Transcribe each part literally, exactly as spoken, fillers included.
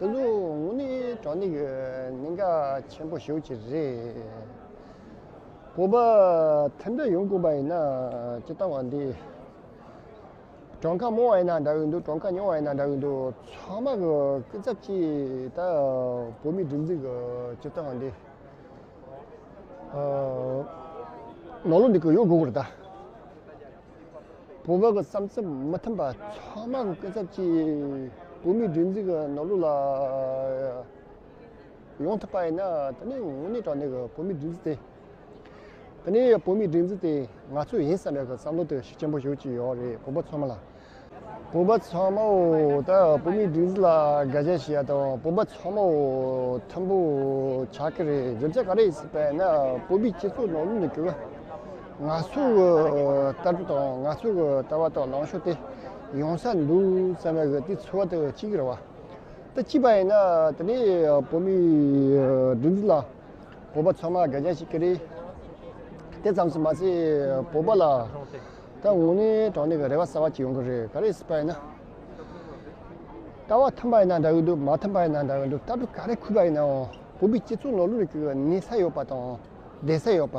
དེ་ཚོ་དངོས་གནས་དྲང་གནས་ཀྱི་གནད་འགག་ཆེན་པོ་ཞེ་པོ་ཅིག་རེད། བོད་པ་མཐུན་སྒྲིལ་ཡོང་དགོས་པ་ཡིན་ན་སྤྱིར་བཏང་བ་འདི། གྲངས་ཀ་མང་བ་ཡིན་ན་འདྲ་གི་འདུག་གྲངས་ཀ་ཉུང་བ་ཡིན་ན་འདྲ་གི་འདུག་ཚང་མ་གི་སྐུ་ཚབ་ཀྱིས་ད་བོད་མིའི་སྒྲིག་འཛུགས་ཀྱི་སྤྱིར་བཏང་འདི། ཨ། ནང་ལོགས་འདི་གི་ཡོད་དགོས་ཀྱི་རེད་ད། བོད་པ་གི་བསམ་ཚུལ་མི་མཐུན་པ་ཚང་མ་གི་སྐུ་ཚབ་ཀྱིས་བོད་མིའི་སྒྲིག་འཛུགས་ཀྱི་ནང་ལོགས་ལ་ཡོང་ཐུབ་པ་ཡིན་ན། དེ་ནས་དངོས་གནས་དྲང་གནས་ཀྱི་བོད་མིའི་སྒྲིག་འཛུགས་དེ། དེ་ནས་བོད་མིའི་སྒྲིག་འཛུགས་དེ་ང་ཚོ་ཡིན་བསམ་པའི་གི་བསམ་བློ་དེ་ཤུགས་ཆེན་པོ་ཞེ་པོ་ཅིག་ཡོད་རེད། བོད་པ་ཚང་མ་ལ། བོད་པ་ཚང་མ་འོ་ད་བོད་མིའི་སྒྲིག་འཛུགས་ལ་དགའ་ཞེན་བྱེད་ཡ་དང་། བོད་པ་ཚང་མ་འོ་མཐུན་པོ་ཆགས་ཀྱི་རེད། རྒྱུ་མཚན་ག་རེ་ཡིན་ཟེར་བ་ཡིན་ན། བོད་པའི་སྤྱི་ཚོགས་ནང་ལོགས་ནས་ཀྱི་ང་ཚོ་གི་ལྟ་གྲུབ་དང་། ང་ཚོ་གི་ལྟ་བ་དང་ལངས་ཕྱོགས་དེ་ཡོང་ས་འདུག་བསམ་པའི་གི་དེ་ཚོར་བ་དེ་སྐྱེ་གི་རེད་བ། ད་གཅིག་པ་ཡིན་ན་དེ་ནས་བོད་མིའི་སྒྲིག་འཛུགས་ལ་བོད་པ་ཚང་མ་དགའ་ཞེན་བྱེད་ཀྱི་རེད། དེ་ཙམ་དུ་མ་ཟད་བོད་པ་ལ་ད་དངོས་གནས་དྲང་གནས་ཀྱི་རེ་བ་གསར་པ་ཅིག་ཡོང་གི་རེད། ག་རེ་ཟེར་བ་ཡིན་ན། ལྟ་བ་མཐུན་པ་ཡིན་ན་འདྲ་གི་འདུག་མ་མཐུན་པ་ཡིན་ན་འདྲ་གི་འདུག་ལྟ་གྲུབ་ག་རེ་འཁོད་པ་ཡིན་ནའང་བོད་པའི་སྤྱི་ཚོགས་ནང་ལོགས་ནས་ཀྱི་གནས་ས་ཡོད་པ་དང་བསྡད་ས་ཡོད་པ།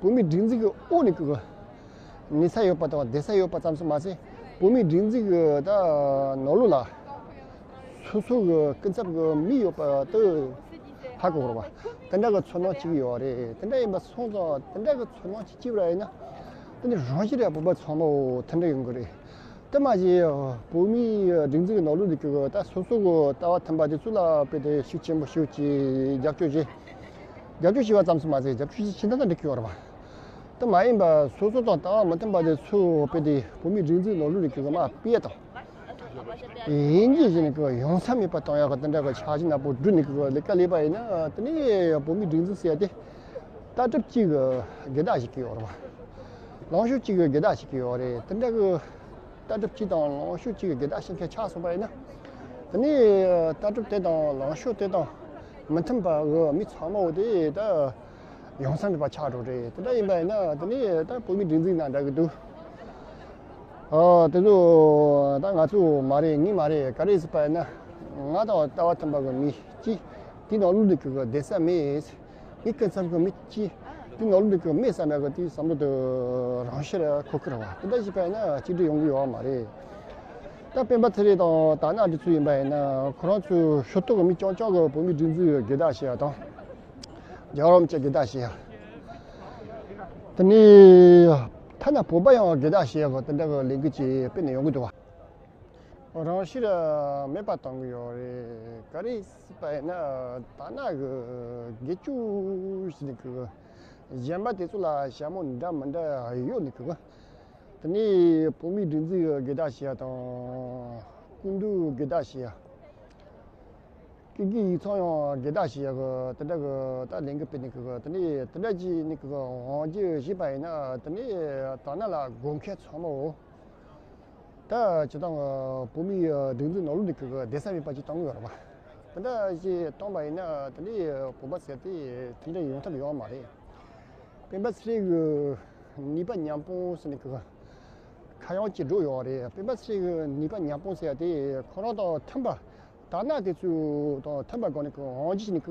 བོད་མིའི་སྒྲིག་འཛུགས་ཀྱི་འོག་ནས་ཀྱི་གནས་ས་ཡོད་པ་དང་བསྡད་ས་ཡོད་པ་ཙམ་དུ་མ་ཟད། བོད་མིའི་སྒྲིག་འཛུགས་ཀྱི་ད་ནང་ལོགས་ལ་སོ་སོ་གི་སྐུ་ཚབ་ཀྱི་མི་ཡོད་པ་དེ་ཧ་གོ་དགོས་རེད་བ། དེ་འདྲ་གི་ཚོར་སྣང་སྐྱེ་གི་ཡོད་རེད། དེ་འདྲ་ཡིན་པ་སོང་ཙང་དེ་འདྲ་གི་ཚོར་སྣང་ཅིག་སྐྱེས་པ་ཡིན་ན། དེ་ནི་རང་བཞིན་རེད། བོད་པ་ཚང་མ་འོ་མཐུན་སྒྲིལ་ཡོང་གི་རེད། དེ་མ་གཞི་བོད་མིའི་སྒྲིག་འཛུགས་ཀྱི་ནང་ལོགས་འདི་གི་ད་སོ་སོ་གི་ལྟ་བ་མཐུན་པ་དེ་ཚོ་ལ་དཔེ་དེ་ཤུགས་ཆེན་པོ་ཞེ་པོ་ཅིག་རྒྱབ་སྐྱོར་བྱེད། རྒྱབ་སྐྱོར་བྱས་པ་ཙམ་དུ་མ་ཟད་རྒྱབ་སྐྱོར་བྱེད་ཕྱིན་ད་ལྟ་འགྲིག་གི་ཡོད་རེད་པ། དེ་མ་ཡིན་པ་སོ་སོ་དང་ལྟ་བ་མི་མཐུན་པ་དེ་ཚོ་དཔེ་དེ་བོད་མིའི་སྒྲིག་འཛུགས་ནང་ལོགས་འདི་གི་མར་སྤེལ་དང་། དབྱེ་འབྱེད་བྱས་ནས་གི་ཡོང་ས་མེད་པ་གཏོང་ཡག་གི་དེ་འདྲ་གི་འཆར་གཞི་ནག་པོ་བསྒྲུབས་ནས་གི་ལས་ཀ་ལས་པ་ཡིན་ན། དེ་ནས་བོད་མིའི་སྒྲིག་འཛུགས་ཟེར་ཡ་དེ་ལྟ་གྲུབ་གཅིག་གི་སྒེར་བདག་བྱེད་ཀྱི་ཡོད་རེད་པ། ལངས་ཕྱོགས་གཅིག་གི་སྒེར་བདག་བྱེད་ཀྱི་ཡོད་རེད། དེ་འདྲ་གི་ལྟ་གྲུབ་གཅིག་དང་ལངས་ཕྱོགས་གཅིག་གི་སྒེར་བདག་བྱེད་མཁན་ཆགས་སོང་པ་ཡིན་ན། དེ་ནས་ལྟ་གྲུབ་དེ་དང་ལངས་ཕྱོགས་དེ་དང་མི་མཐུན་པ་གི་མི་ཚང་མ་འོ་དེ་ད་ཡོང་ས་མེད་པ་ཆགས་འགྲོ་རེད། དེ་འདྲ་ཡིན་པ་ཡིན་ན་དེ་ནས་ད་བོད་མིའི་སྒྲིག་འཛུགས་ནང་འདྲ་གི་འདུག་ཨ། དེ་ཚོ་ད་ང་ཚོ་མ་རེད། ངས་མ་རེད། ག་རེ་ཟེར་བ་ཡིན་ན། ང་དང་ལྟ་བ་མཐུན་པ་གི་མི་གཅིག་དེ་ནང་ལོགས་འདི་གི་བསྡད་ས་མེད། ངའི་སྐུ་ཚབ་གི་མི་གཅིག་དེ་ནང་ལོགས་འདི་གི་མེད་བསམ་ཡག་གི་དེ་བསམ་བློ་དེ་རང་ཤེད་ལ་འཁོར་གི་རེད་བ། དེ་འདྲ་ཞིག་བྱས་ན་གཅིག་སྒྲིལ་ཡོང་གི་ཡོད་མ་རེད། ད་སྤེན་པ་ཚེ་རིང་དང་དར་ནག་འདི་ཚོ་ཡིན་པ་ཡིན་ན་ཁོ་རང་ཚོའི་ཤུགས་རྐྱེན་གི་མི་རྐྱང་རྐྱང་གི་བོད་མིའི་སྒྲིག་འཛུགས་སྒེར་བདག་བྱེད་ཡག་དང་། རྒྱལ་བ་རིན་པོ་ཆེ་སྒེར་བདག་བྱེད་ཡག་དེ་ནས་ཐ་ན་བོད་པ་ཡང་སྒེར་བདག་བྱེད་ཡག་གི་དེ་འདྲ་གི་ལས་འགུལ་ཅིག་སྤེལ་ནས་ཡོང་གི་འདུག་བ། རང་ཤེད་མེད་པ་གཏོང་གི་ཡོད་རེད། ག་རེ་ཟེར་བ་ཡིན་ན་དར་ནག་གི་སྒེར་གཅོད་བྱས་ནས་གི་གཞན་པ་དེ་ཚོ་ལ་ཞྭ་མོ་འདྲ་མི་འདྲ་གཡོགས་ནས་གི། དེ་ནས་བོད་མིའི་སྒྲིག་འཛུགས་སྒེར་བདག་བྱེད་ཡག་དང་། སྐུ་མདུན་སྒེར་བདག་བྱེད་ཡག་སྐད་ཀྱི་ཡིག་ཚང་ཡང་སྒེར་བདག་བྱེད་ཡག་གི་དེ་འདྲ་གི་ད་ལས་འགུལ་སྤེལ་ནས་གི། དེ་ནས་དེ་འདྲ་བྱས་ནས་གི་དབང་སྒྱུར་བྱས་པ་ཡིན་ན། དེ་ནས་དར་ནག་ལ་དགོས་མཁན་ཚང་མ་འོ། ད་སྤྱིར་བཏང་བོད་མིའི་སྒྲིག་འཛུགས་ནང་ལོགས་འདི་གི་བསྡད་ས་མེད་པ་ཅིག་གཏོང་གི་ཡོད་རེད་པ། དེ་འདྲ་ཞིག་བཏང་པ་ཡིན་ན་དེ་འདྲའི་བོད་པ་ཟེར་དེ་མཐུན་སྒྲིལ་ཡོང་ཐབས་ཡོད་མ་རེད། སྤེན་པ་ཚེ་རིང་གི་ནུས་པ་མཉམ་སྤུངས་ཟེར་ནས་གི་ཁ་གཡང་ཅིག་བསྒྲགས་ཡོད་རེད། སྤེན་པ་ཚེ་རིང་གི་ནུས་པ་མཉམ་སྤུངས་ཟེར་ཡ་དེ་ཁོ་རང་དང་མཐུན་པ། དར་ནག་དེ་ཚོ་དང་མཐུན་པ་སྒང་ནས་གི་དབང་སྒྱུར་བྱས་ནས་གི།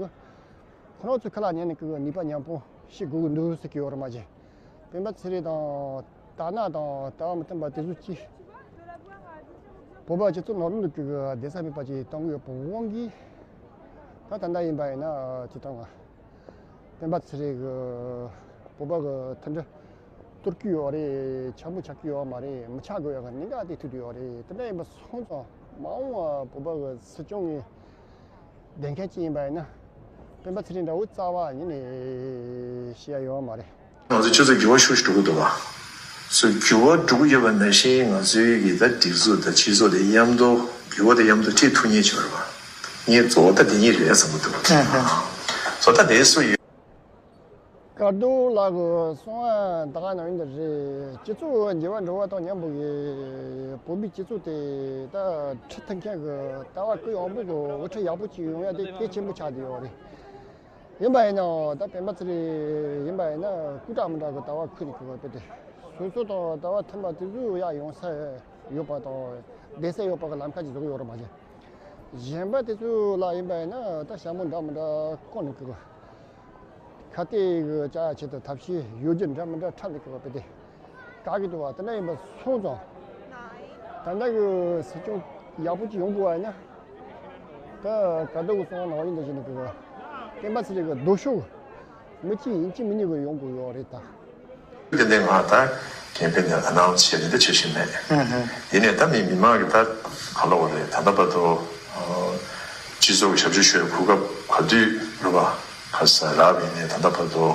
ཁོ་རང་ཚོའི་ཁ་ལག་ཉན་ནས་གི་ནུས་པ་མཉམ་སྤུངས་བྱེད་དགོས་ཀྱི་འདུག་ཟེར་གི་ཡོད་རེད་མ་གཞི། སྤེན་པ་ཚེ་རིང་དང་དར་ནག་དང་ལྟ་བ་མི་མཐུན་པ་དེ་ཚོ་གཅིག་བོད་པ་སྤྱི་ཚོགས་ནང་ལོགས་ཀྱི་བསྡད་ས་མེད་པ་ཅིག་གཏོང་གི་ཡོད་པའི་དབང་གིས། ད་ད་ལྟ་ཡིན་པ་ཡིན་ན་ཅི་ཐང་ང་། སྤེན་པ་ཚེ་རིང་གི་བོད་པ་གི་མཐུན་སྒྲིལ་གཏོར་གི་ཡོད་རེད། ཆགས་མོ་ཆགས་ཀྱི་ཡོད་མ་རེད། མི་ཆགས་དགོས་ཡག་གི་གནད་འགག་དེ་ཐུག་གི་ཡོད་རེད། དེ་འདྲ་ཡིན་པ་སོང་ཙང་མ་འོངས་པ་བོད་པ་གི་སྲིད་སྐྱོང་གི་བསྡད་མཁན་ཅིག་ཡིན་པ་ཡིན་ན། སྤེན་པ་ཚེ་རིང་འདྲ་བོ་རྩ་བ་ཉིད་ནས་བཤད་ཡ་ཡོད་མ་རེད། ང་ཚོ་སྤྱི་ཚོགས་འགྱུར་བ་ཤུགས་ཤིག་འགྲོ་གི་འདུག་བ། སོ་འགྱུར་བ་འགྲོ་གི་ཡོད་པ་ནང་བཞིན་ང་ཚོའི་གི་ད་སྒྲིག་འཛུགས་དང་སྤྱི་ཚོགས་དེ་མཉམ་དུ་འགྱུར་བ་དང་མཉམ་དུ་ཁྲིད་ཐུབ་མཁན་ཅིག་ཡོད་རེད་བ། ངས་གཙོ་བོ་ད་དེ་གཉིས་རེད་བསམ་གི་འདུག་ཨ་ཧ། བཟོ་ལྟ་དེ་སུ་ཡོད། དཀར་རྡོ་ལགས་ཀྱི་གསུང་བ་ད་ག་ནང་བཞིན་དུ་རེད། སྤྱི་ཚོགས་འགྱུར་བ་འགྲོ་བ་དང་མཉམ་པོ་གི་བོད་མིའི་སྤྱི་ཚོགས་དེ་ད་ཁྲིད་ཐུབ་མཁན་གྱི་ལྟ་བ་གུ་ཡངས་པོ་གི་དབུ་ཁྲིད་ཡག་པོ་ཅིག་ཡོང་ཡ་དེ་གལ་ཆེན་པོ་ཆགས་བསྡད་ཡོད་རེད། ཡིན་པ་ཡིན་ནའང་ད་སྤེན་པ་ཚེ་རིང་ཡིན་པ་ཡིན་ན་སྐུ་དྲག་མི་དྲག་གི་ལྟ་བ་ཁུར་ནས་གི་བ་དཔེ་དེ་སོ་སོ་དང་ལྟ་བ་མཐུན་པ་དེ་ཚོ་ཡ་ཡོང་ས་ཡོད་པ་དང་བསྡད་ས་ཡོད་པ་གི་ལམ་ཁ་ཅིག་བཟོ་གི་ཡོད་རེད་མ་གཞི། གཞན་པ་དེ་ཚོ་ལ་ཡིན་པ་ཡིན་ན་ད་ཞྭ་མོ་འདྲ་མི་འདྲ་བསྐོན་ནས་ཀྱི་གོ། ཁ་གཏད་ཀྱི་བཅའ་ཡ་ཆེད་དུ་ཐབས་ཤེས་ཡོ་བྱད་འདྲ་མི་འདྲ་འཁྲབ་ནས་ཀྱི་གོ་དཔེ་དེ། བཀག་གི་འདུག་བ། དེ་འདྲ་ཡིན་པ་སོང་ཙང་། ད་ལྟ་གི་སྲིད་སྐྱོང་ཡག་པོ་ཅིག་ཡོང་དགོས་བ་ཡིན་ན། ད་ག་དུས་གི་སོང་ནང་བཞིན་དུ་བྱས་ནས་ཀྱི་གོ། སྤེན་པ་ཚེ་རིང་གི་སྡུག་ཤོས་མི་གཅིག་ཡིན་གཅིག་མིན་གཉིས་གི་ཡོང་དགོས་ཡོད་རེད་ད། དེ་ནས་ང་ད་ཁེམ་པེན་ནས་ཨ་ནའུན་སི་བྱས་ནས་འདི་བྱེད་བཞིན་མེད། ཡིན་ནའི་ད་མི་མི་མང་གི་ད་ག་ལ་བ་རེད། ད་ལྟ་བར་དུ་སྤྱི་ཚོགས་ཀྱི་ཞབས་ཞུ་ཞུ་བའི་གོ་སྐབས་ག་དུས་རུ་བ་ག་ས་རག་པ་ཡིན་ནའི་ད་ལྟ་བར་དུ་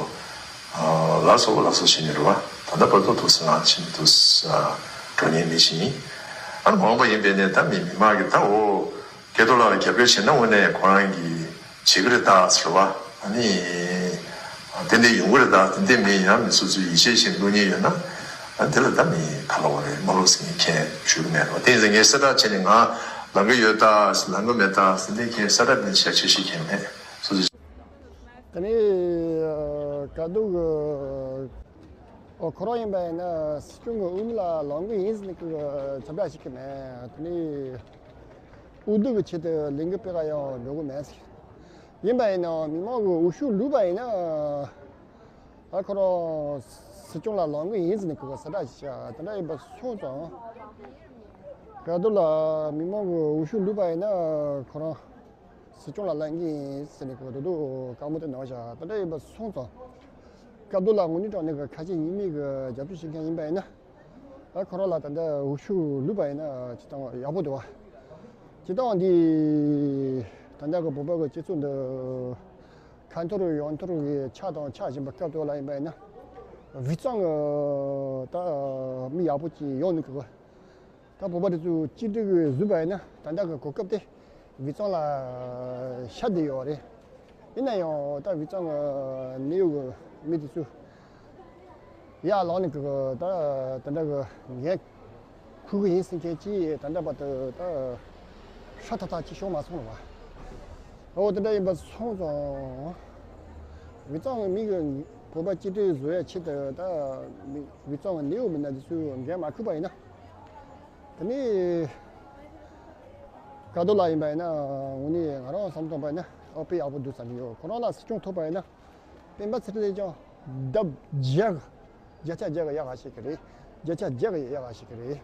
ལགས་སོ་ལགས་སོ་བྱས་ནས་རུ་བ་ད་ལྟ་བར་དུ་ཐུགས་སུ་ང་ཕྱིན་ཐུགས་སུ་འགྲོ་ཉེན་མེད་ཞིང་ཡིན། ཨ་ནི་མ་འོངས་པ་ཡིན་པས་ནའི་ད་མི་མི་མང་གི་ད་འོ། སྐལ་རྡོར་ལགས་ལ་རྒྱབ་སྐྱོར་བྱེད་ན་དངོས་གནས་ཁོ་རང་གིས་བྱེད་ཀྱི་རེད་ད་ཟེར་བ། ཨ་ནི། ཏན་ཏན་ཡོང་གི་རེད་ད། ཏན་ཏན་མིན་ཡང་མི་སོ་སོའི་ཡིད་ཆེས་བཞིན་བླུག་མཁན་ཡོད་ན། ཨ་དེ་ལ་ད་མི་ག་ལ་བ་རེད། མ་བླུག་ཟེར་མཁན་ཞུ་གི་མེད་རེད་བ། དེ་ཡིན་ཙང་ངས་གསལ་བསྒྲགས་བྱས་ནས་ང་ལངས་གི་ཡོད་ད་ཟེར་ལངས་གི་མེད་ད་ཟེར་འདི་མཁན་གསལ་བསྒྲགས་འདི་བྱས་ཆེ་ཤོས་མཁན་མེད་སོ་སོ། ད་ནི་ག་དུས་ཀྱི་ཨོ་ཁོ་རང་ཡིན་པ་ཡིན་ན་སྲིད་སྐྱོང་གི་དབུ་མ་ལ་ལངས་གི་ཡིན་ཟེར་ནས་ཀྱི་ཁྱབ་བསྒྲགས་བྱེད་ཀྱི་མེད། ད་ནི། འོས་བསྡུ་གི་ཆེད་དུ་ལས་འགུལ་སྤེལ་ག་ཡང་འགྲོ་གི་མེད་ཟེར། ཡིན་པ་ཡིན་ནའང་མི་མང་གི་འོས་ཤོག་བླུགས་པ་ཡིན་ན། ཨ་ཁོ་རང་སྲིད་སྐྱོང་ལ་ལངས་གི་ཡིན་ཟེར་ནས་ཁོ་ག་གསལ་བསྒྲགས་ཤིག་བྱས་དེ་འདྲ་ཡིན་པ་སོང་ཙང་། ག་དུས་ལ་མི་མང་གི་འོས་ཤོག་བླུགས་པ་ཡིན་ན་ཁོ་རང་སྲིད་སྐྱོང་ལ་ལངས་གི་ཡིན་ཟེར་ནས་ཁོ་ག་དུས་དུ་བཀའ་མོལ་དེ་གནང་བཞག་དེ་འདྲ་ཡིན་པ་སོང་ཙང་། སྐབས་དུ་ལ་དངོས་གནས་དྲང་གནས་ཀྱི་ཁ་ཆེ་ཡིན་མིན་གྱི་རྒྱབ་སྐྱོར་བྱེད་མཁན་ཡིན་པ་ཡིན་ན། ཨ་ཁོ་རང་ལ་ད་ལྟ་འོས་ཤོག་བླུགས་པ་ཡིན་ན་སྤྱིར་བཏང་ཡག་པོ་འདུག་བ། སྤྱིར་བཏང་འདི་ད་ལྟ་གི་བོད་པ་གི་སྤྱི་ཚོགས་འདི་ཁ་འཐོར་ཡོང་འཐོར་གི་ཆགས་དང་ཆགས་བཞིན་པའི་སྐབས་དུ་ལ་ཡིན་པ་ཡིན་ན། དབུས་གཙང་གི་ད་མི་ཡག་པོ་ཅིག་ཡོང་ནི་གི། ད་བོད་པ་དེ་ཚོ་གཅིག་སྒྲིལ་གྱིས་བཟོས་པ་ཡིན་ན་ད་ལྟ་གི་གོ་སྐབས་དེ་དབུས་གཙང་ལ་ཤར་བསྡད་ཡོད་རེད། ཡིན་ན་ཡང་ད་དབུས་གཙང་གི་གནས་ཡུལ་གྱི་མི་དེ་ཚོ་ཡར་ལངས་ནས་གི་ད་དེ་འདྲ་གི་ངས་ཁུར་གི་ཡིན་ཟེར་མཁན་གྱིས་ད་ལྟ་བར་དུ་ད་ཧྲ་ཐག་ཐག་ཅིག་བྱུང་མ་སོང་བ། འོ་དེ་འདྲ་ཡིན་པ་སོང་ཙང་དབུས་གཙང་གི་མི་གི་བོད་པ་གཅིག་སྒྲིལ་བཟོ་ཡ་ཆེད་དུ་ད་དབུས་གཙང་གི་གནས་ཡུལ་མི་སྣ་དེ་ཚོས་འགན་མ་ཁུར་པ་ཡིན་ན། དེ་ནས་སྐལ་རྡོར་ལགས་ཡིན་པ་ཡིན་ན་དངོས་གནས་ང་རང་བསམ་བཏང་པ་ཡིན་ན་ཨོ་དཔེ་ཡག་པོ་འདུག་བསམ་གྱི་ཡོད། ཁོ་རང་ལ་སྲིད་སྐྱོང་ཐོབ་པ་ཡིན་ན་སྤེན་པ་ཚེ་རིང་ལས་ཀྱང་ལྡབ་བརྒྱ་གི་བརྒྱ་ཆ་བརྒྱ་གི་ཡག་ག་ཤེས་ཀྱི་རེད། བརྒྱ་ཆ་བརྒྱ་གི་ཡག་ག་ཤེས་ཀྱི་རེད།